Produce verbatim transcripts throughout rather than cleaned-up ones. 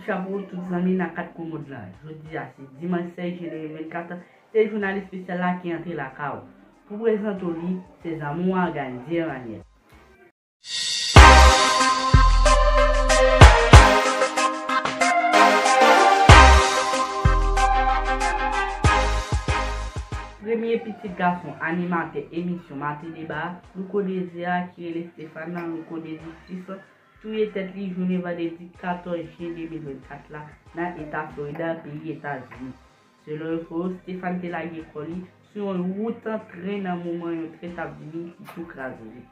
Chapo tout zanmi nan kat komod la. Jodi a se dimanch sèz jen de mil vennkat, se jounalis espesyal la ki antre lakay ou pou prezante w li, se zanmi w Gandhi Raniel. Premye pitit gason animatè emisyon Maten Deba, Louko Dezi a, ki rele Stéphane Louko Dezi sis, touye tèt li jounen vandredi katòz jen de mil vennkat la nan eta Florida, peyi Etazini. Selon enfo yo, Stéphane te lage kò li sou yon wout tren nan moman yon tren t ap vini ki tou kraze li.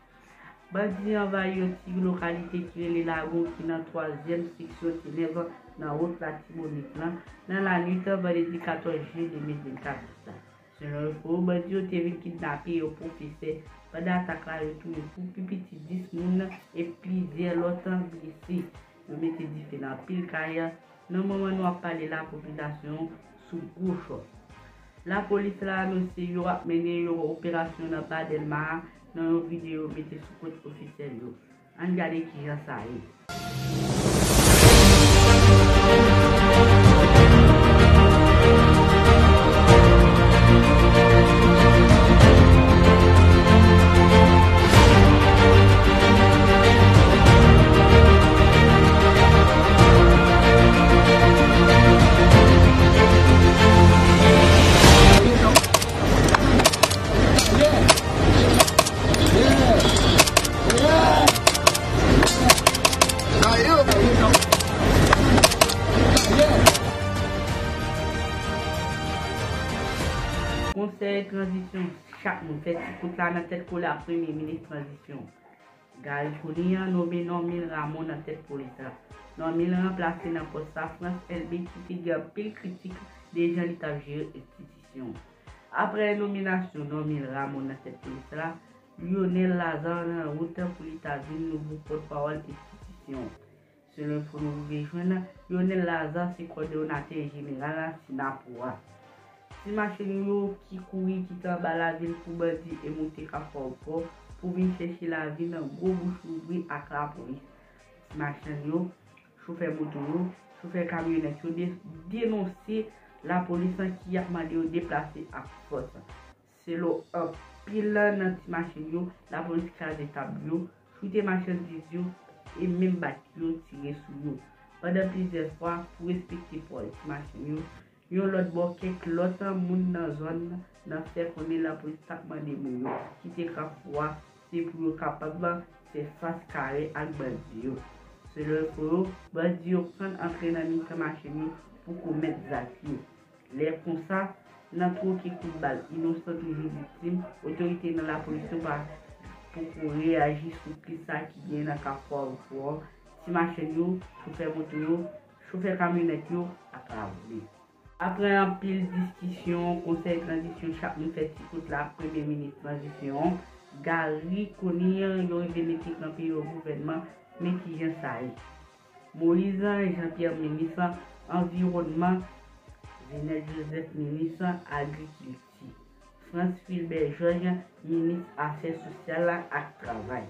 Bandi anvayi yon ti lokalite ki rele Lagon ki nan twazyèm seksyon T nèf nan wout Latibonit lan nan lannuit vandredi katòz jen de mil vennkat la. Selon enfo yo, bandi yo te vin kidnape yon pwofesè. Pandan atak la, yo touye pou pi piti dis moun e plizyè lòt blese. Yo mete dife nan anpil kay. Nan moman nou ap pale la, popilasyon sou gwo chòk. Lapolis la anonse yo ap mennen yon operasyon nan Ba Dèlma nan yon videyo mete sou kont ofisyèl yo. Ann gade kijan sa ye. Konsèy tranzisyon, chak moun fè ti kout la nan tèt kole ak premye minis tranzisyon. Garry Conille nonmen Normil Rameau nan tèt polis la. Normil ranplase nan pòs la Frantz Elbé ki te gen anpil kritik de jan li t ap jere enstitisyon. Apre nominasyon Normil Rameau nan tèt polis la, Lionel Lazarre nan wout pou li ta vin nouvo pòtpawòl enstitisyon. Selon enfo nou rive jwenn, Lionel Lazarre se kòdonatè jeneral Synapoha. Ti machann yo ki kouri kite anba lavil pou bandi e moute Kafou Pò pou vin chèche lavi nan gwo bouch louvri ak lapolis. Ti machann yo, chofè moto yo, chofè kamyonèt yo de-, denonse lapolis lan ki ap mande yo deplase ak fòs. Selon anpil nan ti machann yo, lapolis kraze tab yo, choute machandiz yo e menm bat yo, tire sou yo. Pandan plizyè fwa, pou respekte pawòl ti machann yo, yon lòt bò, kèk lòt moun nan zòn nan fè konnen lapolis t ap mande moun yo kite Kafou a, se pou yo kapab fè fas kare ak bandi yo. Selon enfo yo, bandi yo pran antre nan mitan machann yo pou komèt zak yo. Lè konsa, nan twoke kout bal, inosan toujou viktim, otorite nan lapolis yo pa poko reyaji sou kriz sa ki gen nan Kafou Pò, ti machann yo, chofè moto yo, chofè kamyonèt yo ak lapolis. Apre anpil diskisyon, konsèy tranzisyon, chak moun fè ti kout la ak premye minis tranzisyon an, Garry Conille, yo rive mete kanpe yon gouvènman, men kijan sa ye. Moïse Jean Pierre, minis anviwònman, Zenel Joseph, minis agrikilti, Frantz Philbert Georges, minis afè sosyal ak travay,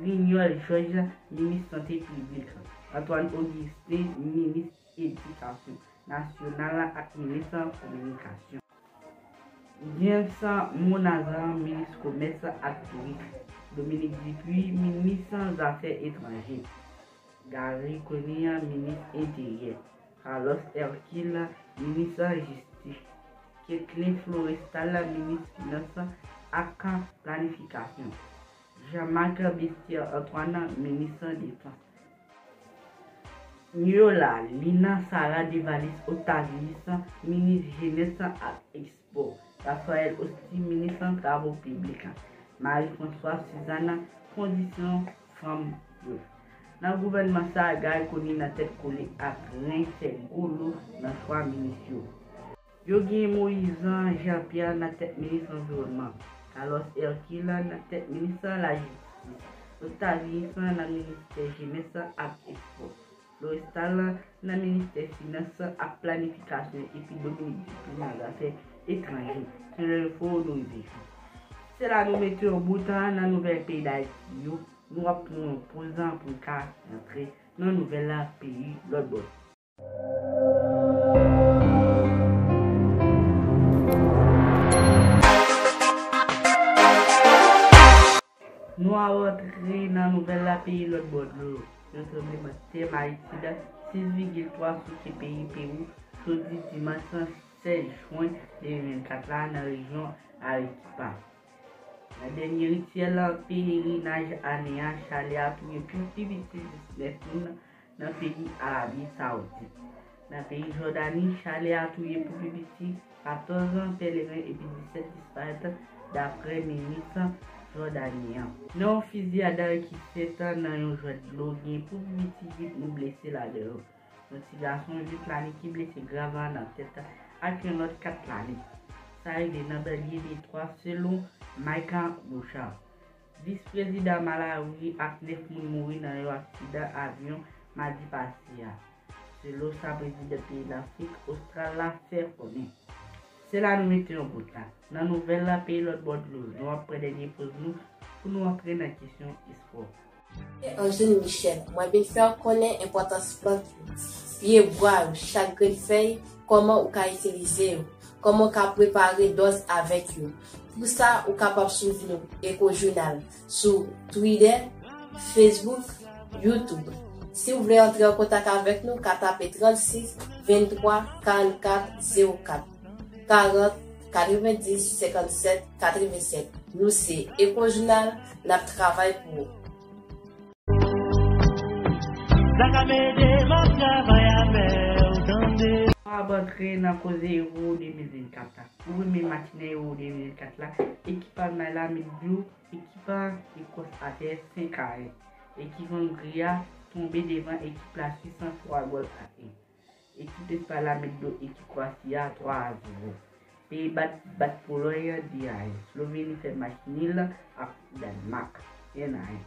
Brignol Georges, minis sante piblik, Antoine Augustin, minis edikasyon nasyonal ak minis kominikasyon. James Monazan, minis komès ak touris, Dominique Dupuy, minis zafè etranje, Garry Conille, minis enteryè, Carlos Hercule, minis jistis, Ketlin Florestal, minis finans ak planifikasyon, Jean-Marc Bestier Antoine, minis defans. Nyola Lina Sarah Devalis Octavius, minis jenès ak espò, Raphaël Hosty, minis travo piblik, Marie Françoise Suzanne, kondisyon fanm yo. Nan gouvènman sa, Garry Conille nan tèt kole ak Ren fè gwo lo nan chwa minis yo. Yo gen Moïse Jean Pierre nan tèt minis anviwònman, Carlos Hercule nan tèt minis lajistis, Octavius nan ministè jenès ak espò, Florestal nan ministè finans ak planifikasyon epi Dominique Dupuy nan zafè etranje. Se lè enfo nou rive jwenn. Se la nou mete yon bout nan nouvèl peyi Dayiti yo. Nou ap pran yon poz pou n ka rantre nan nouvèl peyi lòt bò. Nou ap antre nan nouvèl la, peyi lòt bò dlo. Yon tranblemanntè mayitid sis vigil twa souke peyi Pewou jodi dimanch sèz jen de mil vennkat la nan rejyon Arequipa. Nan dènye rityèl pelerinaj ane a, chalè a touye pou pi piti disnèf moun nan peyi Arabi Saoudit. Nan peyi Jòdani, chalè a touye pou pi piti katòz peleren epi disèt disparèt, daprè minis Jòdani an. Nan yon fiziyad ki fèt nan yon jwèt dlo, gen pou pi piti uit moun blese ladan yo. Yon ti gason uit lane ki blese grav nan tèt ak yon lòt kat lane. Sa rive nan banlye Detwa, selon Micah Bouchard, vis prezidan Malawi, ak nèf moun mouri nan yon aksidan avyon madi pase a, selon sa prezidan peyi Lafrik Ostral la fè konnen. Se la nou mete yon bout la. Nan nouvèl la, peyi lòt bò dlo, nou ap pran dènye poz nou pou nou antre nan kesyon espò. Angeline Michel, mwen vin fè w konnen enpòtans plant yo, pye bwa yo, chak grenn fèy, kòman ou ka itilize yo, kòman w ka prepare dòz avèk yo. Pou sa, ou kapab swiv nou, Eco Journal, sou Twitter, Facebook, YouTube. Si w vle antre an kontak avèk nou, ka tape trannsis venntwa karannkat zewo kat, karant katrevendis senkannsèt katrevennsèt. Nou se Eco Journal, n ap travay pou ou. Sa k ap ede m ap travay avè w, tande. Nou ap antre nan koze Euro de mil vennkat la. Ou renmen match nan Euro de mil vennkat la? Ekip Almay la met dlo ekip Ekòs atè senk a en. Ekip Ongri a tonbe devan ekip Laswis an twa gòl a en. Ekip Espay la met dlo ekip Kwasi a twa a zewo. Peyi Ba bat Polòy de a en. Sloveni fè match nil ak Dànmak, en a en.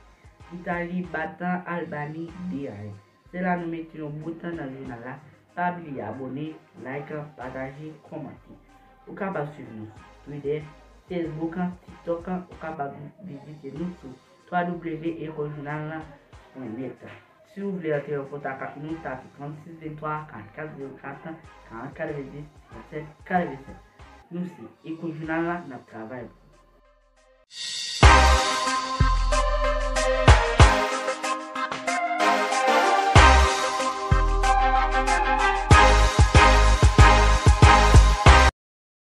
Itali bat Albani de a en. Se la nou mete yon bout nan jounal la. Pa bliye abòne, like, pataje, kòmante. Ou kapab swiv nou sou Twitter, Facebook, TikTok, ou kapab vizite nou sou w w w pwen ecojournal pwen net. Si w vle antre an kontak ak nou, tape trannsis venntwa karannkat zewo kat, karannkat venndis senkannsèt katrevennsèt. Nou se Eco Journal la, n ap travay pou